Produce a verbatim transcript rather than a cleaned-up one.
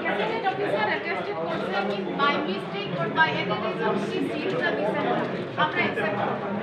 Gazetted officer attested করছে কি by mistake or by any reason she sealed the receipt. আমরা accept করব না।